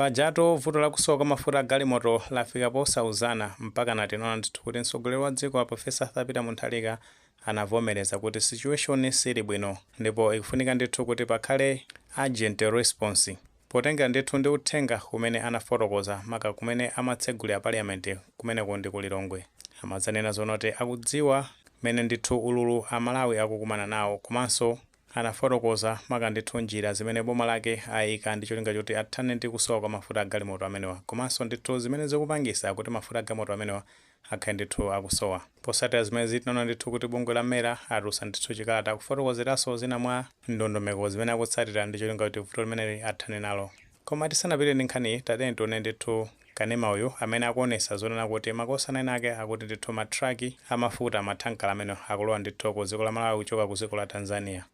Pajatu vuto la kusowa kwa mafuta a galimoto lafika posauzana mpaka tinaona ndithu kuti mtsogoleri wa dziko a Professor Arthur Peter Mutharika anavomereza kuti situation sili bwino ndipo ikufunika ndithu kuti pakhale urgent response, potengera ndithu ndi uthenga umene anafotokoza maka kumene amatsegulira parliament kumeneko ndi ku Lilongwe. Amadzanena zonoti akudziwa mmene ndithu ululu Amalawi akukumana nawo, komanso anafotokoza maka ndithu njira zimene boma lake ayika ndi cholinga choti athane ndi kusowa kwa mafuta a galimoto amenewa, komanso ndithu zimene zikupangisa kuti mafuta a galimoto amenewa akhale ndithu akusowa. Posatira zimene tinaona ndithu kuti bungwe la MERA atulutsa ndithu chikalata kufotokozeranso zina mwa ndondomeko zimene akutsatira ndi cholinga kuti vuto limeneli athane nalo. Koma tisanapite ndi nkhaniyi, tatiyeni tione ndithu kanema uyu amene akuonesa zonena kuti makosana ena ake akuti ndithu matraki amafuta, mathankala amene akulowa ndithu ku dziko la Malawi kuchoka ku dziko la Tanzania.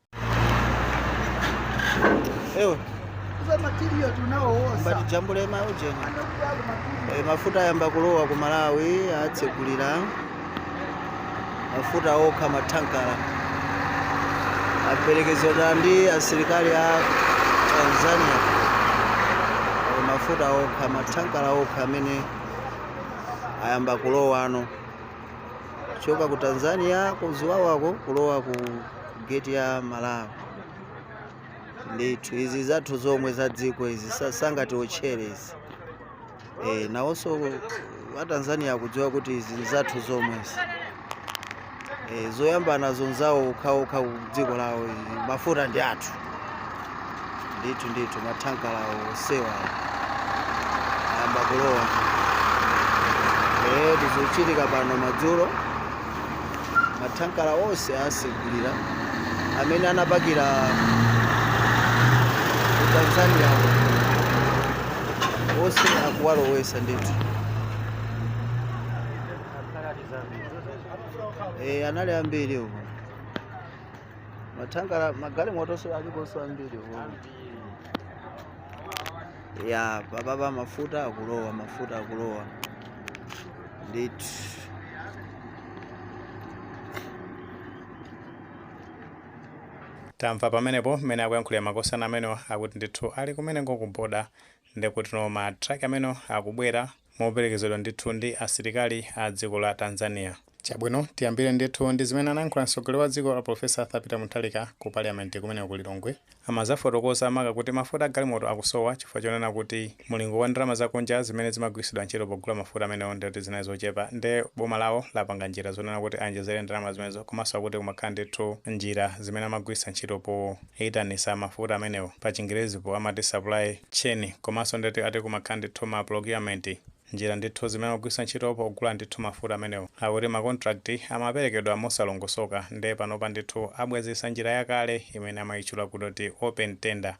Ewe. Material tunaoosa. Mbati jambule maujeni. E, mafuta ayamba kulowa ku Malawi, atsegulira mafuta okha, mathankala aperekezedwa ndi asilikali a Tanzania. E, mafuta okha, mathankala okha amene ayamba kulowa ano kuchoka ku Tanzania, kuziwawako, kulowa ku gate ya Malawi. Ndithu izi zathu zomwe za dziko izi, sangatiotchere izi. E, nawonso a Tanzania akudziwa kuti izi ndi zathu zomwezi. E, zoyambana zonzawo okhaokha ku dziko lawo, izi mafuta ndi athu ndithu ndithu. Mathankalawo onsewa ayamba kulowa. E, tizochitika pano madzulo, mathankala onse asegulira amene anapakira ku Tanzania onse akuwalowesa ndithu. E, anali ambiri uko mathankala, magalimotonso aliponso ambiri uko. Ya, papapa mafuta akulowa, mafuta akulowa ndithu. Tamva pamenepo mmene akuyankhulira makosana amenewa, akuti ndithu ali kumeneko ku boda, ndikuti no matraki amene akubwera moperekezedwa ndithu ndi asilikali a dziko la Tanzania. Chabwino, tiyambire ndithu ndi zimene anayankhula mtsogoleri wa dziko la Professor Arthur Peter Mutharika ku parliament kumeneko ku Lilongwe. Amazafotokoza maka kuti mafuta a galimoto akusowa chifukwa chonena kuti mulingo wa ndalama zakunja zimene zimagwiritsidwa ntchito pogula mafuta amenewo ndikuti zinali zochepa, nde boma lawo lapanga njira zonena kuti aonjezere ndalama zimenezo. Komanso akuti kumakhala ndithu njira zimene amagwiritsa ntchito poyitanisa mafuta amenewo, pa Chingerezipo amati supply chain, komanso ndeti ati kumakhala ndithu ma procurement, njira ndithu zimene amagwiritsa ntchito pogula ndithu mafuta amenewo. Akuti ma contract amaperekedwa mosalongosoka, nde panopa ndithu abwezesa njira yakale imene amayitchula kuti open tender,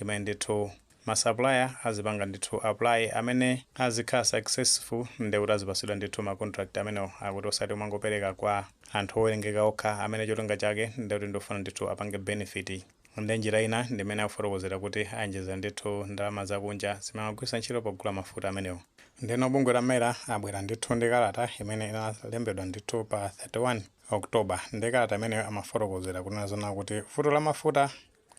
imene ndithu ma supplier azipanga ndithu apply, amene azikhala successful nde kuti azipasidwa ndithu ma contract amenewo. Akuti osati umangopereka kwa anthu owerengeka okha amene cholinga chake ndekuti ndofuna ndithu apange benefit. Ndi njira ina ndimene akufotokozera kuti aonjezera ndithu ndalama zakunja zimene amagwiritsa ntchito pogula mafuta amenewo. Ndeno bungwe la MERA abwera ndithu ndi kalata imene inalembedwa ndithu pa 31 October. Ndi kalata imeneyo amafotokozera kunena zona kuti vuto la mafuta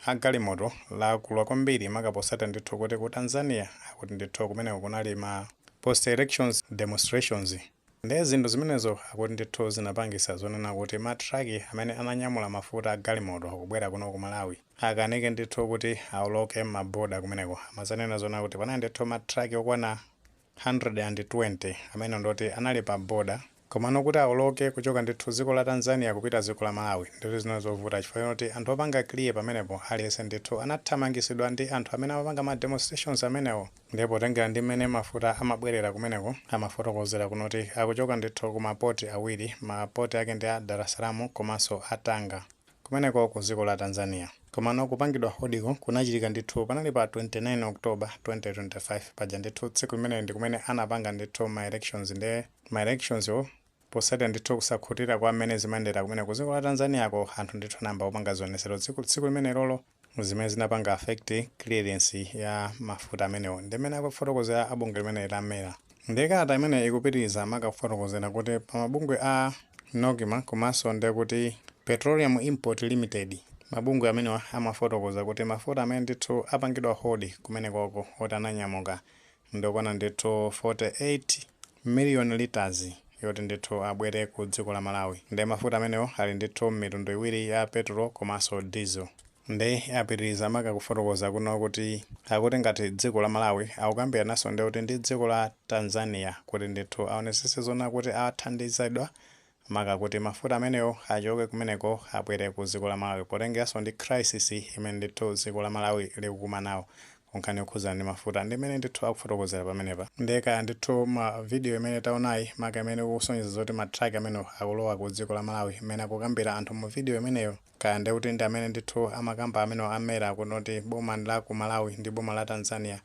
a galimoto lakula kwambiri, maka posata ndithu kuti ku Tanzania akuti ndithu kumeneko kunali ma post elections demonstrations. Ndi zinthu zimenezo akuti ndithu zinapangisa zonena kuti matraki amene ananyamula mafuta a galimoto kubwera kuno ku Malawi akanike ndithu kuti awoloke maboda kumeneko. Amazanena zona kuti panali ndithu matraki okwana 120 amene ndoti anali pa boda, komano kuti awoloke kuchoka ndithu dziko la Tanzania kupita dziko la Malawi ndithu zinali zovuta, chifukwa choti anthu opanga clear pamenepo aliyense ndithu anathamangisidwa ndi anthu amene amapanga ma demonstrations amenewo. Ndipo potengera ndi mmene mafuta amabwerera kumeneko, amafotokozera kunoti akuchoka ndithu ku mapoti awiri, mapoti ake ndi a Dar es Salaam komanso a Tanga kumeneko ku dziko la Tanzania. Komano kupangidwa hold ko kunachitika ndithu panali pa 29 October 2025. Paja ndithu tsiku limeneli ndi kumene anapanga ndithu ma elections. Ndi ma elections wo, posatira ndithu kusakhutira kwa mmene zimayendera kumene ku dziko la Tanzaniako, anthu ndithu anayamba kupanga zionesero tsiku limene lolo, zimene zinapanga affect clearance ya mafuta amenewo, ndi mmene akufotokozera abungwe limene la MERA. Ndi kalata imene ikupitiriza maka kufotokozera kuti pa mabungwe a NOCMA komanso ndi kuti Petroleum Import Limited, Mabungwe amenewa amafotokoza kuti mafuta amene ndithu apangidwa hold kumenekoko oti ananyamuka ndokwana ndithu 48 million liters yoti ndithu abwere ku dziko la Malawi. Ndi mafuta amenewo ali ndithu mitundu iwiri ya petrol komanso diesel. Ndi apitiriza maka kufotokoza kuno kuti akuti ngati dziko la Malawi akukambiranaso ndi kuti ndi dziko la Tanzania kuti ndithu aonesese zona kuti athandizidwa maka kuti mafuta amenewo achoke kumeneko abwere ku dziko la Malawi, potengeranso ndi crisis imene ndithu dziko la Malawi likukumana nawo kunkhani yokhuzana ndi mafuta. Ndi imene ndithu akufotokozera pamenepa. Ndeka ndithu ma video imene taonayi, maka imene ikusonyeza zoti matraki amenewo akulowa ku dziko la Malawi, imene akukambira anthu mu video imeneyo, kaya ndi kuti ndi amene ndithu amakamba amenewo amera kunoti boma la ku Malawi ndi boma la Tanzania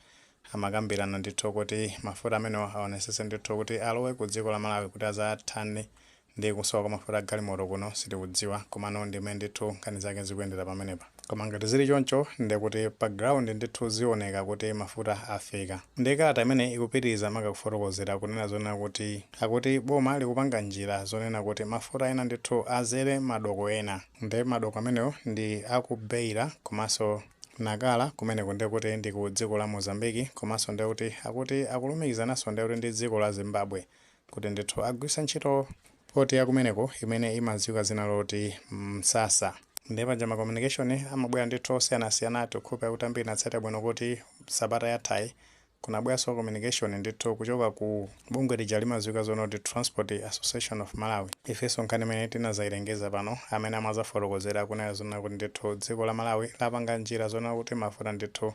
amakambirana ndithu kuti mafuta amenewo aonesese ndithu kuti alowe ku dziko la Malawi kuti azathane ndi kusowa kwa mafuta agalimoto kuno, sitikudziwa. Komano ndimene ndithu nkhani zake zikuyendera pamenepa. Koma ngati zili choncho, ndikuti pa ground ndithu zioneka kuti mafuta afika. Ndi kalata imene ikupitiriza maka kufotokozera kunena zonena kuti akuti boma likupanga njira zonena kuti mafuta ena ndithu azere madoko ena. Ndi madoko amenewo ndi aku Beira komanso Nakala kumeneko, ndikuti ndi ku dziko la Mozambiki, komanso ndikuti akuti akulumikizananso ndikuti ndi dziko la Zimbabwe kuti ndithu agwiritsa ntchito port yakumeneko imene imadziwika zina loti Msasa. Ndi paja ma communication amabwera ndithu osiyanasiyana. Tikhupe kuti ambiri natsata bwino kuti sabata yathayi kunabweranso communication ndithu kuchoka ku bungwe lija limadziwika zono kuti Transport Association of Malawi. Ifenso nkhani imene tinazayilengeza pano, amene amazafotokozera kunena zona kuti ndithu dziko la Malawi lapanga njira zona kuti mafuta ndithu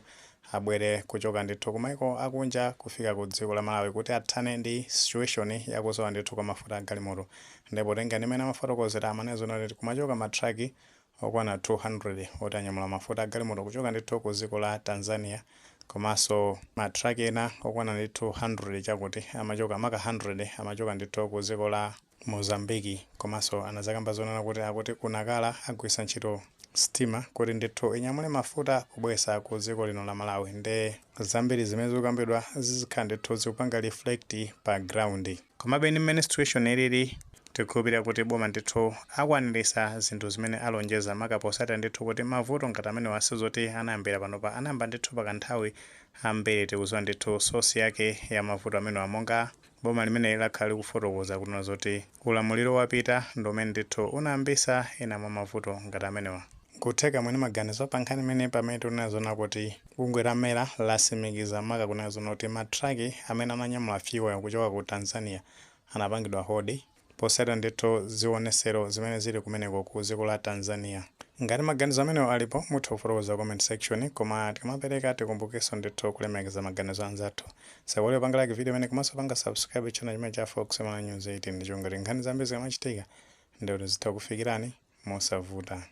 abwere kuchoka ndithu kumaiko akunja kufika ku dziko la Malawi kuti athane ndi situation yakusowa ndithu kwa mafuta agalimoto. Ndipo tenga ndimene amafotokozera, amanena zona kuti kumachoka matraki okwana 200 oti anyamula mafuta agalimoto kuchoka ndithu ku dziko la Tanzania, komanso matraki ena okwana ndithu 100 chakuti amachoka, maka 100 amachoka ndithu ku dziko la Mozambiki. Komanso anazakamba zonena kuti akuti kunakala agwiritsa ntchito sitima kuti ndithu inyamule mafuta kubwesa ku dziko lino la Malawi. Ndi zambiri zimene zikukambidwa zizikhala ndithu zikupanga reflect pa ground. Komabe ndi mmene situation ilili, tikukhulupirira kuti boma ndithu akwanirisa zinthu zimene alonjeza, maka posatira ndithu kuti mavuto ngati amene wasizoti anayambira panopa, anayamba ndithu pakanthawi. Ambiri tikudziwa ndithu source yake ya mavuto amenewa, monga boma limene lakhala likufotokoza kunena zoti ulamuliro wapita ndi umene ndithu unayambisa ena mwa mavuto ngati amenewa. Kutheka mwene maganizo pa nkhani imene, pamene tikunena zona kuti bungwe la MERA lasimikiza maka kunena zona kuti matraki amene ananyamula fuel kuchoka ku Tanzania anapangidwa hold posatira ndithu zionesero zimene zili kumeneko ku dziko la Tanzania. Ngati maganizo amenewo alipo, mutha kufotokoza comment section. Koma tikamapereka, tikumbukenso ndithu kulemekeza maganizo anzathu. Sawole panga like video imene komanso panga subscribe channel chimene cha Fox Malawi News 18, ndicho ngati nkhani zambiri zikamachitika ndikuti zitha kufikirani mosavuta.